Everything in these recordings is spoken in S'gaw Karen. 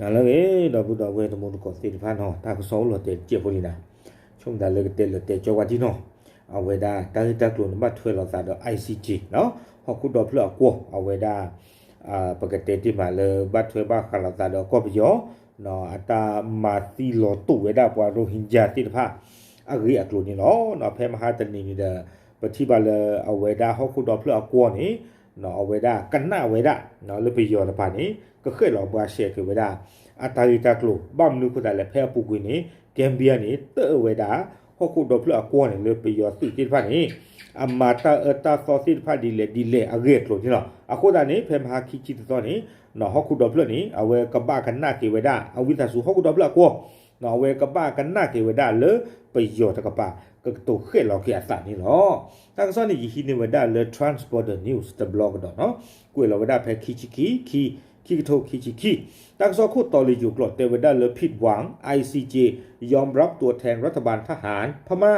နၤလၢအဂ့ၤ ဒီပုၢ်ဒီဝဲၢ်တံၤသကိးသ့ၣ်တဖၣ်နီၤ, တၢ်ကစီၣ်အိၣ်လီၤတဲာ်တစဲးဖိလံနၤ, ဆိကမိၣ်သးလၢကတဲလၢတဲကၠီဝဲဒ်နီၤ, အဝဲဒၣ်တၢ်ဂ့ၢ်တၢ်ကျိၤန့ၣ်ဘၣ်ထွဲလိာ်သးဒီး ICJ ဟီၣ်ခိၣ်ဒီဖျၢၣ်အကွီၢ် အဝဲဒၣ် ပကတဲတ့ၢ်မးလၢဘၣ်ထွဲဘၣ်ဃးလိာ်သးဒီးကီၢ်ပယီၤ အတၢ်မၤသံလီၤတူာ်ဝဲဒၣ်ပှၤ Rohingya သ့ၣ်တဖၣ် အဂ့ၢ်အကျိၤန့ၣ်လီၤ. ဖဲမဟါတနံၤန့ၣ်ဒီး ပထံၣ်ဘၣ်လၢအဝဲဒၣ်ဟီၣ်ခိၣ်ဒီဖျၢၣ်အကွီၢ်န့ၣ် အဝဲဒၣ်ကနၣ်ဝဲဒၣ် လၢပယီၤတကပၤန့ၣ် ကဃဲၣ်လီၤဘှါရှဲက့ၤဝဲဒၣ် အတၢ်ဂ့ၢ်တၢ်ကျိၤ ဘၣ်မနုၤအဃိသတးလဲၣ် ဖဲအပူၤကွံာ်န့ၣ် Gambia န့ၣ် တၢၣ်ဝဲဒၣ် ဟီၣ်ခိၣ်ဒီဖျၢၣ်အကွီၢ်န့ၣ် လၢပယီၤသုးသ့ၣ်တဖၣ်န့ၣ် အမၤတၢ်အၢတၢ်သီသ့ၣ်တဖၣ်ဒ်လဲၣ်ဒ်လဲၣ်အဂ့ၢ်အကျိၤန့ၣ်လီၤ. အဃိသတးန့ၣ် ဖဲမဟါခံဆံတသီန့ၣ် ဟီၣ်ခိၣ်ဒီဖျၢၣ်န့ၣ် အဝဲကဘၣ်ကနၣ်က့ၤဝဲဒၣ် အဝံသးစူၤဟီၣ်ခိၣ်ဒီဖျၢၣ်အကွီၢ် အဝဲကဘၣ်ကနၣ်က့ၤဝဲဒၣ်လၢပယီၤတကပၤ ကကတိၤဃဲၣ်လီၤက့ၤအသးန့ၣ်လီၤ. တၢ်ကစီၣ်န့ၣ် ယဟံးန့ၢ်ဝဲဒၣ်လၢ Transporter News တဘျီကဒီးနီၤ, ကွဲးလီၤဝဲဒၣ်ဖဲခံဆံခံ ခံ ခံကထိခံဆံခံ, တၢ်ကစီၣ်ခိၣ်တီလၢယိၤကျိာ်တဲဝဲဒၣ်လၢ ผิดหวัง ICJ ยอมรับตัวแทนรัฐบาลทหารพม่า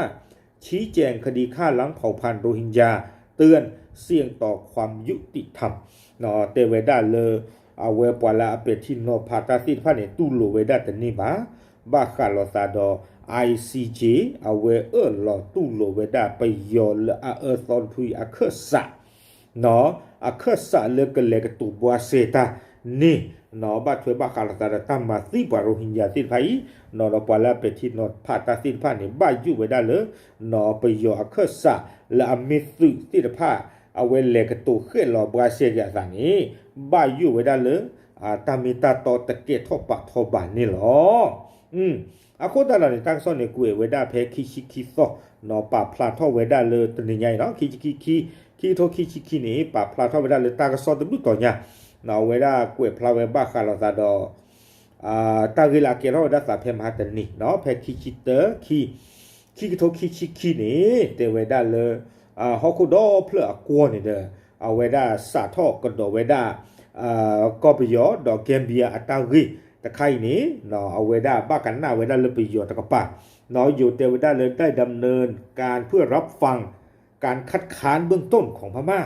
ชี้แจงคดีฆ่าล้างเผ่าพันธุ์โรฮิงญา เตือนเสี่ยงต่อความยุติธรรม တဲဝဲဒၣ်လၢ အဝဲပှၤလၢအပဲာ်ထံနီၤဖးတၢ်သ့ၣ်တဖၣ်န့ၣ် တူၢ်လိာ်ဝဲဒၣ်တန့ၢ်ဘၣ် ဘၣ်ဃးလိာ်သးဒီး ICJ အဝဲအၢၣ်လီၤတူၢ်လိာ်ဝဲဒၣ်ပယီၤလၢအအၢသီတဖုအံၤအခၢၣ်စး အခၢၣ်စးလၢကလဲၤကတိၤဘှါစဲတၢ်န့ၣ် ဘၣ်ထွဲဘၣ်ဃးလိာ်သးဒီးတၢ်မၤသံပှၤ Rohingya သ့ၣ်တဖၣ်အံၤ ဒီးပှၤလၢအပဲာ်ထံနီၤဖးတၢ်သ့ၣ်တဖၣ်န့ၣ် ဘၣ်ယိၣ်ဝဲဒၣ်လၢ ပယီၤအခၢၣ်စးလၢအမ့ၢ်သုးသ့ၣ်တဖၣ် အဝဲလဲၤကတိၤဃဲၣ်လီၤဘှါစဲက့ၤအသးန့ၣ် ဘၣ်ယိၣ်ဝဲဒၣ်လၢ တၢ်မ့ၢ်တၢ်တီတကဲထီၣ်ပာ်ထီၣ်ဘၣ်န့ၣ်လီၤ. အဃိသတးဒီးန့ၣ် တၢ်ကစီၣ်န့ၣ် ကွဲးဝဲဒၣ်ဖဲခံဆံခံသီ ပာ်ဖျါထီၣ်ဝဲဒၣ်လၢတနံၤညါအံၤနီၤ ခံဆံခံ ခံ ခံကထိခံဆံခံန့ၣ် ပာ်ဖျါထီၣ်ဝဲဒၣ်လၢတၢ်ကစီၣ်တဘျုးတီၤညါ အဝဲဒၣ်ကွဲးဖျါဝဲဘၣ်ဃးလိာ်သးဒီး တၢ်ဂ့ၢ်လၢအကဲထီၣ်ဝဲဒၣ်သးဖဲမဟါတနံၤ ဖဲခံဆံတၢ ခံ ခံကထိခံဆံခံန့ၣ် တဲဝဲဒၣ်လၢ ဟီၣ်ခိၣ်ဒီဖျၢၣ်အကွီၢ်န့ၣ်ဒီး အဝဲဒၣ်စးထီၣ်ကဒီးဝဲဒၣ် ကီၢ်ပယီၤဒီး Gambia အတၢ်ဂ့ၢ်တခါအံၤန့ၣ် အဝဲဒၣ်ဘၣ်ကနၣ်ဝဲဒၣ်လၢပယီၤတကပၤ ယိၤတဲဝဲဒၣ်လၢ ได้ดำเนินการเพื่อรับฟังการคัดค้านเบื้องต้นของพม่า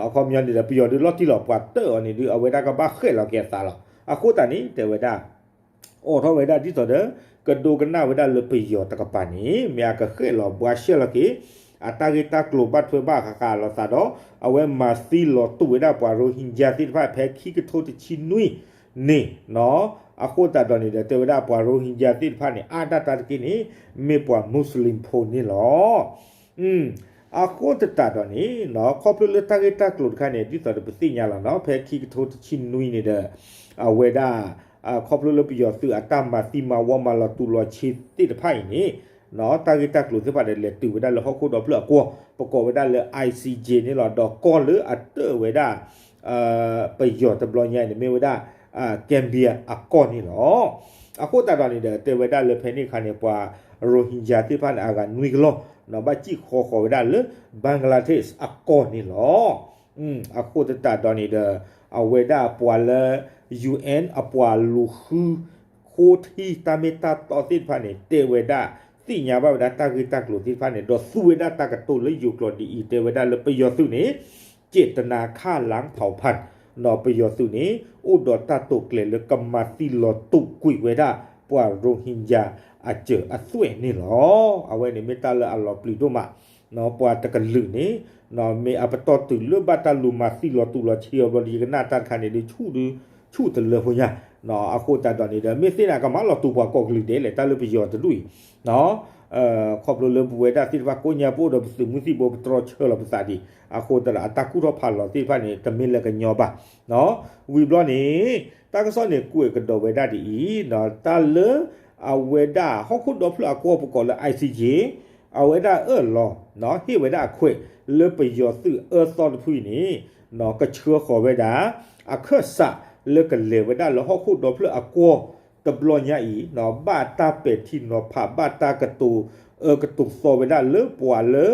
အခီပညီန့ၣ်ဒီး ပယီၤဒုးလီၤတံၢ်လီၤ ပှၤတၢၣ်အီၤန့ၣ်ဒုး အဝဲဒၣ်ကဘၣ်ဃဲၣ်လီၤက့ၤအသးလီၤ. အဃိသတးန့ၣ် တဲဝဲဒၣ် အိးထီၣ်ဝဲဒၣ်ဒ်သိးဒီး ကဒိကနၣ်ဝဲဒၣ်လၢပယီၤတကပၤန့ၣ် မ့ၢ်အကဃဲၣ်လီၤဘှါရှဲလီၤက့ၤ အတၢ်ဂ့ၢ်တၢ်ကျိၤဘၣ်ထွဲဘၣ်ဃးဃးလိာ်သးဒီး အဝဲမၤသံလီၤတူာ်ဝဲဒၣ်ပှၤ Rohingya သ့ၣ်တဖၣ်ဖဲခံကထိတဆံနွံန့ၣ် အဃိသတးဒီးန့ၣ်ဒီး တဲဝဲဒၣ်ပှၤ Rohingya သ့ၣ်တဖၣ်န့ၣ် အါဒၣ်တၢ်တက့ၢ်န့ၣ် မ့ၢ်ပှၤ Muslim ဖိန့ၣ်လီၤ. အဃိသတးဒီးန့ၣ် ခီဖျိလၢတၢ်ဂ့ၢ်တၢ်ကျိၤတခါန့ၣ် ဒ်သိးဒီးပသ့ၣ်ညါလီၤနီၤ ဖဲခံကထိတဆံနွံန့ၣ်ဒီး အဝဲဒၣ် ခီဖျိလၢပယီၤသုးအတၢ်မၤသံမၤဝီမၤလီၤတူာ်လီၤဆ့သ့ၣ်တဖၣ်အံၤန့ၣ် တၢ်ဂ့ၢ်တၢ်ကျိၤသ့ၣ်တဖၣ်ဒီးလဲၤတုၤဝဲဒၣ်လၢဟီၣ်ခိၣ်ဒီဖျၢၣ်အကွီၢ် ပကိးဝဲဒၣ်လၢ ICJ န့ၣ်လီၤ. ဒီးကီၢ်လၢအတၢၣ်ဝဲဒၣ် ပယီၤတဘျီညါအံၤန့ၣ် မ့ၢ်ဝဲဒၣ် Gambia အကီၢ်န့ၣ်လီၤ. အဃိသတးဒီးန့ၣ်ဒီး တဲဝဲဒၣ်လၢဖဲန့ၣ်အခါန့ၣ် ပှၤ Rohingya သ့ၣ်တဖၣ်န့ၣ် အဂၤနွံကလီၢ် ဘၣ်စံၣ်ဃီဃီၤဝဲဒၣ်လၢ Bangladesh အကီၢ်န့ၣ်လီၤ. အဃိသတးဒီးန့ၣ်ဒီး အဝဲဒၣ်ပှၤလၢ UN အပှၤလူၤဃု ဃိထံတၢ်မ့ၢ်တၢ်တီသ့ၣ်တဖၣ်န့ၣ် တဲဝဲဒၣ် သ့ၣ်ညါဘၣ်ဝဲဒၣ်တၢ်ဂ့ၢ်တၢ်ကျိၤသ့ၣ်တဖၣ်န့ၣ် ဒီးသူဝဲဒၣ်တၢ်ကတိၤလၢယိၤကျိာ်ဒ်အံၤ တဲဝဲဒၣ်လၢပယီၤသုးန့ၣ် เจตนาฆ่าล้างเผ่าพันธุ์ ဒီးပယီၤသုးန့ၣ် အိၣ်ဒီးတၢ်တိာ်ကျဲၤလၢကမၤသံလီၤတူာ်ကွံာ်ဝဲဒၣ် ပှၤ Rohingya အစၢၤအသွဲၣ်န့ၣ်လီၤ. အဝဲန့ၣ်မ့ၢ်တၢ်လၢအလီၤပျံၤဒိၣ်မး ပှၤတကလုာ်န့ၣ် မ့ၢ်အပတီၢ်တုၤလၢဘၣ်တၢ်လူၤမၤသံလီၤတူာ်လီၤဆ့အီၤဘျီဒီး ယကနၣ်တၢ်တခါန့ၣ်ဒုး ဆူၣ်ဒုး ဆူၣ်တလၢဖိညါ အဃိသတးဒီးန့ၣ်ဒီး မ့ၢ်သ့ၣ်န့ၣ် ကမၤလီၤတူာ်ပှၤကိးကလုာ်ဒဲးလဲၣ် တၢ်လၢပယီၤတဒူၣ်အံၤ ခီဖျိလၢပဝဲဒၣ်သ့ၣ်တဖၣ်ကိးညါပအိၣ်ဒီးပသုးမုၢ်သံၣ်ဘိ ပတြီဆၢလီၤပသးဒံး အဃိသတးဒီး အတၢ်ကူၣ်ထီၣ်ဖးလီၤသ့ၣ်တဖၣ်န့ၣ် တမ့ၢ်လၢကညီဘၣ်. ဝံၤဘျီန့ၣ် တၢ်ကစီၣ်န့ၣ်ကွဲးကဒီးဝဲဒၣ်ဒ်အံၤ တၢ်လၢ အဝဲဒၣ်ဟီၣ်ခိၣ်ဒီဖျၢၣ်အကွီၢ်ပကိးလၢ ICJ အဝဲဒၣ်အၢၣ်လီၤ ဟ့ၣ်ဝဲဒၣ်အခွဲးလၢပယီၤသုးအၢသီတဖုအံၤန့ၣ် ကဆှၢဃီၤဝဲဒၣ် အခၢၣ်စးလၢကလဲၤဝဲဒၣ်လၢဟီၣ်ခိၣ်ဒီဖျၢၣ်အကွီၢ်တဘျီညါအံၤ ဘၣ်တၢ်ပဲာ်ထံနီၤဖး ဘၣ်တၢ်ကတိၤအၢကတိၤသီဝဲဒၣ်လၢပှၤလၢ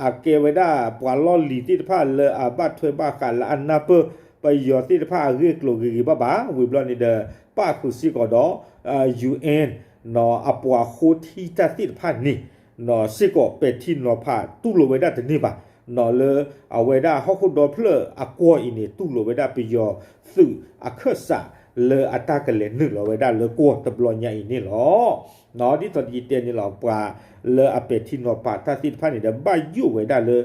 အကဲဝဲဒၣ်ပှၤလီၢ်လံၤသ့ၣ်တဖၣ်လၢအဘၣ်ထွဲဘၣ်ဃးလၢအနၢ်ပၢၢ် ပယီၤသ့ၣ်တဖၣ်အဂ့ၢ်အကျိၤဂ့ၤဂ့ၤဘၣ်ဘၣ် ဝံၤဘျီန့ၣ်ဒီး ပၣ်ဃုာ်စ့ၢ်ကီးဒီး UN အပှၤဃိထံတၢ်သ့ၣ်တဖၣ်န့ၣ် စ့ၢ်ကီးပဲာ်ထံနီၤဖးတူၢ်လိာ်ဝဲဒၣ်တန့ၢ်ဘၣ် လၢအဝဲဒၣ်ဟီၣ်ခိၣ်ဒီဖျၢၣ်အကွီၢ်အံၤန့ၣ် တူၢ်လိာ်ဝဲဒၣ်ပယီၤသုးအခၢၣ်စး လၢအတၢ်ကလဲၤနုာ်လီၤဝဲဒၣ်လၢကီၢ်တဘျီညါအံၤန့ၣ်လီၤ. ဒ်သိးယတဲန့ၣ်လီၤ ပှၤလၢအပဲာ်ထံနီၤဖးတၢ်သ့ၣ်တဖၣ်န့ၣ်ဒီး ဘၣ်ယိၣ်ဝဲဒၣ်လၢ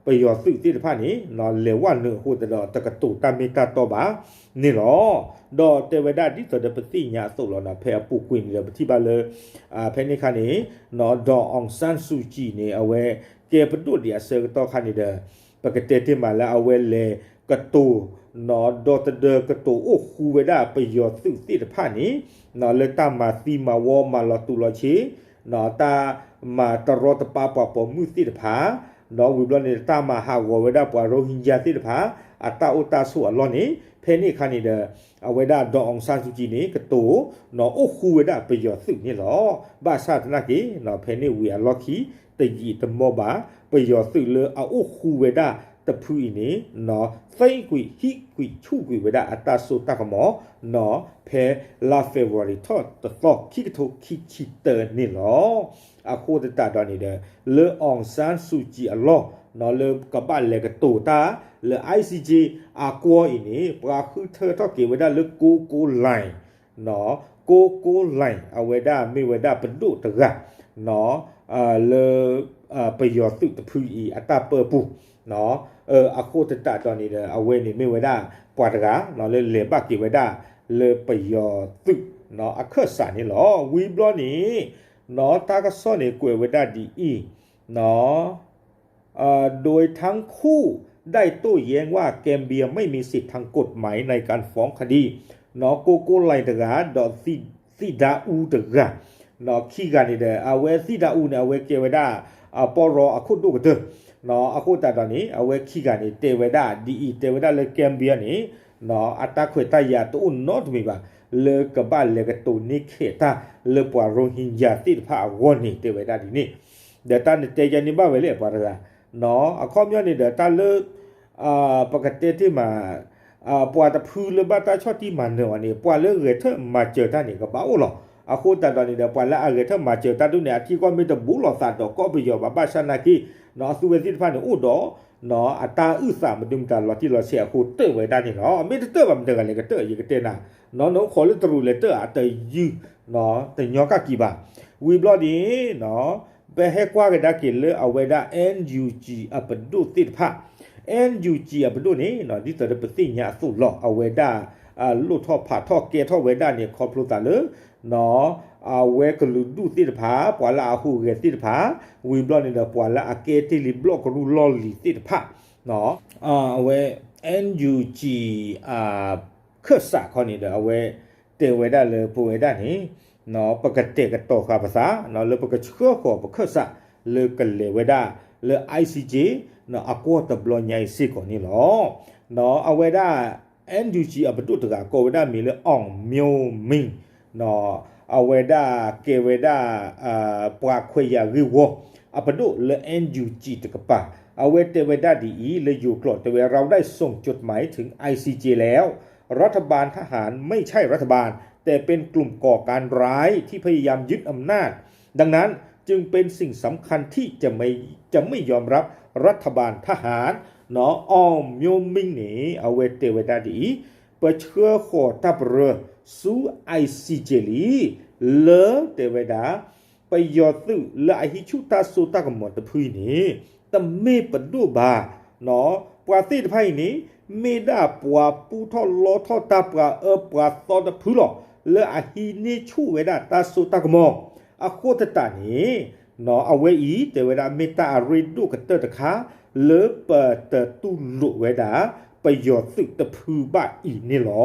ပယီၤသုးသ့ၣ်တဖၣ်န့ၣ် လဲၤဝဲနုာ်အဃိသတးဒီး တကတိၤတၢ်မ့ၢ်တၢ်တီဘၣ်န့ၣ်လီၤ. ဒီးတဲဝဲဒၣ်ဒ်သိးဒီးပသ့ၣ်ညါအသိးလီၤနီၤ ဖဲအပူၤကွံာ်န့ၣ်ဒီး ပထံၣ်ဘၣ်လၢ ဖဲန့ၣ်အခါန့ၣ် ဒီး အောင်ဆန်းစုကြည် န့ၣ် အဝဲကဲပဒိၣ်ဒံးအဆၢကတီၢ်ခါန့ၣ်ဒီး ပကတဲတ့ၢ်မးလၢအဝဲလဲၤကတိၤ ဒီးတဒၢကတိၤအိၣ်ဃူဝဲဒၣ်ပယီၤသုးသ့ၣ်တဖၣ်န့ၣ် လၢတၢ်မၤသံမၤဝီမၤလီၤတူာ်လီၤဆ့ တၢ်မၤတရီတပါပှၤပိာ်မုၣ်သ့ၣ်တဖၣ် ဒီးဝံၤဘျီန့ၣ် တၢ်မၤဟးဂီၤဝဲဒၣ်ပှၤရိဟ့ကၠါသ့ၣ်တဖၣ် အတၢ်အိၣ်တၢ်ဆိးအလီၢ်န့ၣ် ဖဲန့ၣ်အခါန့ၣ်ဒီး အဝဲဒၣ် ဒီး အောင်ဆန်းစုကြည် န့ၣ် ကတိၤ အိၣ်ဃူဝဲဒၣ်ပယီၤသုးန့ၣ်လီၤ. ဘၣ်ဆၣ်သနာ်က့ ဖဲန့ၣ်ဝံၤအလီၢ်ခံ တယံာ်တမီၢ်ဘၣ် ပယီၤသုးလၢအအိၣ်ဃူဝဲဒၣ်တဖုအံၤန့ၣ် သံကွံာ်ဟံးကွံာ်ဆူၣ်ကွံာ်ဝဲဒၣ်အတၢ်စိတၢ်ကမီၤ ဖဲလါ February ထီၣ်တသီ ခံကထိခံဆံတၢန့ၣ်လီၤ. အဃိသတးဒီးန့ၣ်ဒီး လၢ အောင်ဆန်းစုကြည် အလီၢ် လၢကဘၣ်လဲၤကတိၤတၢ်လၢ ICJ အကွီၢ်အံၤန့ၣ် ပှၤဃုထၢထီၣ်က့ၤဝဲဒၣ်လၢ ကိုကိုလှိုင် ကိုကိုလှိုင် အဝဲဒၣ်မ့ၢ်ဝဲဒၣ်ပဒိၣ်တဂၤ လၢ ပယီၤသုးတဖုအံၤအတၢ်ပၢပူၤ အဃိသတးဒီးန့ၣ်ဒီး အဝဲန့ၣ်မ့ၢ်ဝဲဒၣ်ပှၤတဂၤ လၢလဲၤဘၣ်က့ၤဝဲဒၣ်လၢပယီၤသုး အခၢၣ်စးန့ၣ်လီၤ. ဝံၤဘျီန့ၣ် တၢ်ကစီၣ်န့ၣ်ကွဲးဝဲဒၣ်ဒ်အံၤ โดยทั้งคู่ได้โต้แย้งว่าแกมเบียไม่มีสิทธิ์ทางกฎหมายในการฟ้องคดี ကိုကိုလှိုင် တဂၤ ဒီး သံဒါအူ တဂၤ ခံဂၤန့ၣ်ဒီး အဝဲသံဒါအူန့ၣ် အဝဲကဲဝဲဒၣ် ပီၢ်ရီအခိၣ်ဒိၣ်ကတၢၢ် အဃိသတးဒီးန့ၣ် အဝဲခံဂၤန့ၣ် တဲဝဲဒၣ်ဒ်အံၤ တဲဝဲဒၣ်လၢ Gambia န့ၣ် အတၢ်ခွဲးတၢ်ယာ်တအိၣ်နီတမံၤဘၣ် လၢကဘၣ်လဲၤကတိၤန့ၢ်ခဲးတၢ်လၢပှၤရိဟ့ကၠါသ့ၣ်တဖၣ်အဂီၢ်န့ၣ် တဲဝဲဒၣ်ဒ်န့ၣ် ဒီးတၢ်နတဲယဲန့ၣ်ဘၣ်ဝဲလဲၣ်ပှၤတဂၤ အခီပညီန့ၣ်ဒီးတၢ်လၢ ပကတဲတ့ၢ်မး ပှၤတဖုလၢဘၣ်တၢ်ဆီၣ်တံၢ်မၤနၢၤအီၤန့ၣ် ပှၤလၢဂဲၤထၢၣ်မၤစၢၤတၢ်န့ၣ် ကဘၣ်အိၣ်လီၤ. အဃိသတးဒီးန့ၣ်ဒီး ပှၤလၢအဂဲၤထၢၣ်မၤစၢၤတၢ်ဒ်န့ၣ် အထံကီၢ်မ့ၢ်တဘူးလိာ်သးဒီးကီၢ်ပယီၤဘၣ် ဘၣ်ဆၣ်နာ်က့ အသုဝဲသ့ၣ်တဖၣ်န့ၣ်အိၣ်ဒီး အတၢ်အုၣ်သးမဒုမတၤလီၤတံၢ်လီၤဆဲးအဃိ တၢၣ်ဝဲဒၣ်န့ၣ်လီၤ. မ့ၢ်တတၢၣ်ဘၣ် မတဂၤလဲၤကတၢၣ် ယကတဲနၤ နအိၣ်ခိးလၢတရူးလဲၤတၢၣ်အတယုၢ် တညီကၣ်ကံၤဘၣ်. ဝံၤဘျီန့ၣ် ပဟဲကွၢ်ကဒါက့ၤလၢအဝဲဒၣ် NUG အပဒိၣ်သ့ၣ်တဖၣ် NUG အပဒိၣ်န့ၣ် ဒ်သိးဒီးပသ့ၣ်ညါအသိးလီၤ အဝဲဒၣ် လိၣ်ထီၣ်ဖးထီၣ်ကဲထီၣ်ဝဲဒၣ်န့ၣ် ခီဖျိသးလၢ အဝဲကလုာ်ဒူၣ်သ့ၣ်တဖၣ် ပှၤလၢအဟူးဂဲၤသ့ၣ်တဖၣ် ဝံၤဘျီန့ၣ်ဒီး ပှၤလၢအကဲတ့ၢ်လံဘျီၣ်ကရူၢ်လီၢ်လံၤသ့ၣ်တဖၣ် အဝဲ NUG အခၢၣ်စးခီန့ၣ်ဒီး အဝဲတဲဝဲဒၣ်လၢပဝဲဒၣ်န့ၣ် ပကတဲာ်ကတီၤဃာ်ပသး လၢပကဆှၢဃီၤပခၢၣ်စးလၢကလဲၤဝဲဒၣ်လၢ ICJ အကွီၢ်တဘျီညါအံၤစ့ၢ်ကီးန့ၣ်လီၤ. အဝဲဒၣ် NUG အပဒိၣ်တဂၤ ကိးဝဲဒၣ်မံၤလၢ အောင်မျိုးမင်း အဝဲဒၣ်ကဲဝဲဒၣ် ပှၤခွဲးယာ်ဂ့ၢ်ဝီ အပဒိၣ်လၢ NUG တကပၤ အဝဲတဲဝဲဒၣ်ဒ်အံၤ လၢယိၤကျိာ်တဲဝဲ เราได้ส่งจดหมายถึง ไอซีเจ แล้ว รัฐบาลทหารไม่ใช่รัฐบาล แต่เป็นกลุ่มก่อการร้ายที่พยายามยึดอำนาจ ดังนั้นจึงเป็นสิ่งสำคัญที่จะไม่จะไม่ยอมรับรัฐบาลทหาร အောင်မျိုးမင်း န့ၣ် အဝဲတဲဝဲဒၣ်ဒ်အံၤ ပဆှၢဃီၤတၢ်ပရၢဆူ ICJ လံ လၢတဲဝဲဒၣ် ပယီၤသုးလၢအဟံးဆူၣ်တၢ်စိတၢ်ကမီၤတဖုအံၤန့ၣ် တမ့ၢ်ပဒိၣ်ဘၣ် ပှၤသ့ၣ်တဖၣ်အံၤန့ၣ် မ့ၢ်ဒၣ်ပှၤပူထီၣ်လီထီၣ်တၢ်ပှၤအၢပှၤသီတဖုလီၤ လၢအဟံးန့ၢ်ဆူၣ်ဝဲဒၣ်တၢ်စိတၢ်ကမီၤ အဃိသတးန့ၣ် အဝဲအံၤတဲဝဲဒၣ်မ့ၢ်တၢ်အရ့ဒိၣ်ကတၢၢ်တခါ လၢပတတူၢ်လိာ်ဝဲဒၣ် ပယီၤသုးတဖုဘၣ်အံၤန့ၣ်လီ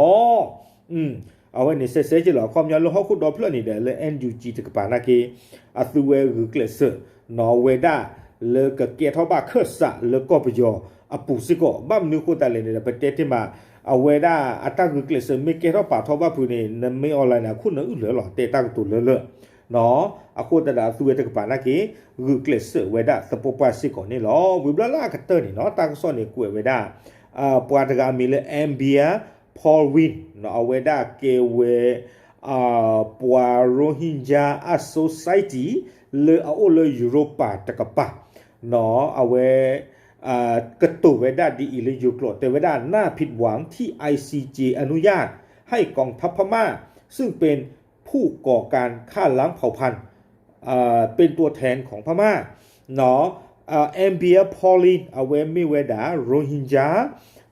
ၤ. အဝဲန့ၣ်စဲးစဲးက့လီၤ အခီပညီလၢဟီၣ်ခိၣ်ဒီဖျၢၣ်န့ၣ်ဒီး လၢ NUG တကပၤနာ်က့ အသုဝဲဂုာ်ကျဲးစၢး နီၢ်ဝဲဒၣ် လၢကကဲထီၣ်ဘၣ်ခၢၣ်စးလၢကီၢ်ပယီၤအပူၤစ့ၢ်ကီး ဘၣ်မနုၤအဃိသတးလဲၣ်န့ၣ်ဒီး ပတဲတ့ၢ်မး အဝဲဒၣ်အတၢ်ဂုာ်ကျဲးစၢးမ့ၢ်ကဲထီၣ်ပာ်ထီၣ်ဘၣ်ဖုးန့ၣ် နမ့ၢ် online န့ၣ် အခိၣ်နၢအုၣ်လၢာ်လီၤ တဲတၢ်ကတိၤလၢလၢာ် အဃိသတးဒီးအသုဝဲတကပၤနာ်က့ ဂုာ်ကျဲးစၢးဝဲဒၣ်သပှၢ်ပှၢ်စ့ၢ်ကီးန့ၣ်လီၤ. ဝံၤဘျီလၢအကတၢၢ်န့ၣ်နီၤ တၢ်ကစီၣ်န့ၣ်ကွဲးဝဲဒၣ် ပှၤတဂၤအမံၤလၢ Amber Paul Win အဝဲဒၣ်ကဲဝဲ ပှၤ Rohingya အ society လၢအအိၣ်လၢယူရိပၤတကပၤ အဝဲ ကတိၤဝဲဒၣ်ဒ်အံၤလၢယိၤကျိာ် တဲဝဲဒၣ် น่าผิดหวังที่ ไอซีเจ อนุญาต ให้กองทัพพม่า ซึ่งเป็นผู้ก่อการฆ่าล้างเผ่าพันธุ์ เป็นตัวแทนของพม่า เนาะ Amber Pauline အဝဲမ့ၢ်ဝဲဒၣ် Rohingya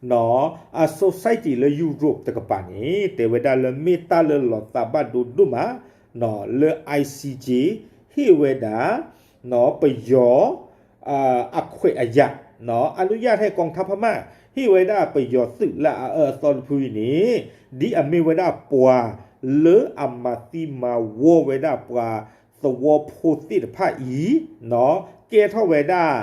เนาะ အ society လၢ Europe တကပၤန့ၣ် တဲဝဲဒၣ်လၢမ့ၢ်တၢ်လၢလီၤသးဘၣ်ဒိဒိၣ်မး เนาะ လၢ I C J ဟ့ၣ်ဝဲဒၣ် เนาะ ပယီၤ အခွဲးအယာ် เนาะ อนุญาตให้กองทัพพม่า ဟ့ၣ်ဝဲဒၣ်ပယီၤသုးလၢအအၢအသီတဖုအံၤန့ၣ် ဒ်အမ့ၢ်ဝဲဒၣ်ပှၤလၢအမၤသံမၤဝီဝဲဒၣ်ပှၤသဝီဖိသ့ၣ်တဖၣ်အံၤ เนาะ ကဲထီၣ်ဝဲဒၣ်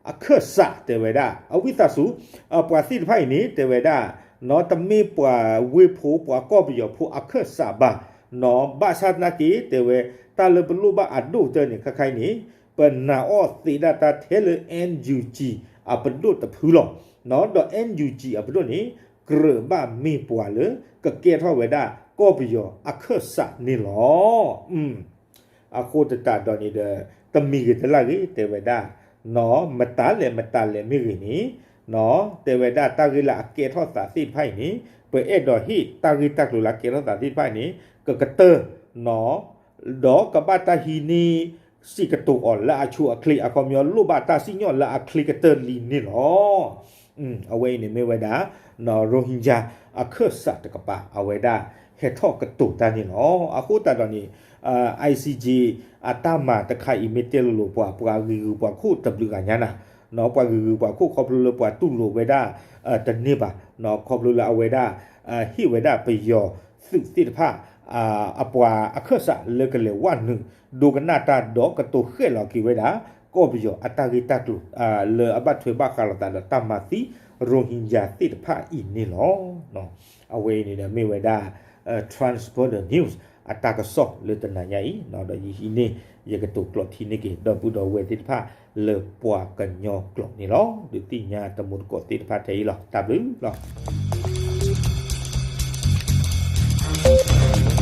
အခၢၣ်စးတဲဝဲဒၣ် အဝံသးစူၤ ပှၤသ့ၣ်တဖၣ်အံၤန့ၣ် တဲဝဲဒၣ် เนาะ တမ့ၢ်ပှၤဝ့ၢ်ဖိ ပှၤကီၢ်ပယီၤဖိအခၢၣ်စးဘၣ် เนาะ ဘၣ်ဆၣ်သနာ်က့ တဲဝဲ တၢ်လၢပလိၣ်ဘၣ်အဒိၣ်ကတၢၢ်န့ၣ် ခဲခါအံၤန့ၣ် ပနာ်အီၣ်သ့ဒၣ်တၢ်ထဲလၢ N U G အပဒိၣ်တဖုလီၤ เนาะ ဒီး N U G အပဒိၣ်န့ၣ် ကြၢးဘၣ်မ့ၢ်ပှၤလၢ ကကဲထီၣ်ဝဲဒၣ်ကီၢ်ပယီၤအခၢၣ်စးန့ၣ်လီၤ. အဃိသတးဒီးန့ၣ်ဒီး တမံၤဂ့ၤတလၢ်ဂ့ၤ တဲဝဲဒၣ် เนาะ မတၤလဲၣ်မတၤလဲၣ်မ့ၢ်ဂ့ၤန့ၣ် เนาะ တဲဝဲဒၣ်တၢ်ဂ့ၢ်လၢအကဲထီၣ်သးသ့ၣ်တဖၣ်အံၤန့ၣ် ပအဲၣ်ဒိးဟ့ၣ်တၢ်ဂ့ၢ်တၢ်ကျိၤလၢအကဲထီၣ်သးသ့ၣ်တဖၣ်အံၤန့ၣ် ကကတၢၢ် เนาะ ဒီးကဘၣ်တၢ်ဟံးန့ၢ်စံးကတိၤအီၤလၢအဆိအချ့ အခီပညီလိၣ်ဘၣ်တၢ်စံၣ်ညီၣ်လၢအချ့ကတၢၢ်လံန့ၣ်လီၤ. အဝဲအံၤန့ၣ်မ့ၢ်ဝဲဒၣ် Rohingya အခၢၣ်စးတကပၤ အဝဲဒၣ်ဟဲထီၣ်ကတိၤတၢ်န့ၣ်လီၤ. အဃိသတးဒီးန့ၣ် I C J အတၢ်မၤတခါအံၤမ့ၢ်တဲလိၤလိၤပှၤ ပှၤဂ့ၤဂုၤပှၤခိၣ်တဘျုးဂၤညါနၤ เนาะ ပှၤဂ့ၤဂုၤပှၤခိၣ်ခီဖျိလၢပှၤတူၢ်လိာ်ဝဲဒၣ် တန့ၢ်ဘၣ် เนาะ ခီဖျိလၢအဝဲဒၣ် ဟ့ၣ်ဝဲဒၣ်ပယီၤသုးသ့ၣ်တဖၣ် အပှၤအခၢၣ်စးလၢကလဲၤဝဲနုာ် ဒိကနၣ်တၢ်ဒီးကတိၤဃဲၣ်လီၤက့ၤဝဲဒၣ် ကီၢ်ပယီၤအတၢ်ဂ့ၢ်တၢ်ကျိၤ လၢအဘၣ်ထွဲဘၣ်ဃးလိာ်သးဒီးတၢ်မၤသံ Rohingya သ့ၣ်တဖၣ်အံၤန့ၣ်လီၤ. အဝဲအံၤန့ၣ်ဒီးမ့ၢ်ဝဲဒၣ် Transborder News အတၢ်ကစီၣ်လၢတနၤညါအံၤ ဒီးယဟံးန့ၢ် ယကတိၤကျိးထံန့ၢ်က့ၤ ဒီပုၢ်ဒီဝဲၢ်သ့ၣ်တဖၣ် လၢပှၤကညီကျိာ်န့ၣ်လီၤ. ဒုးသ့ၣ်ညါတမူတကိးသ့ၣ်တဖၣ်ထဲအံၤလီၤ. တၢ်ဘျုးလီၤ.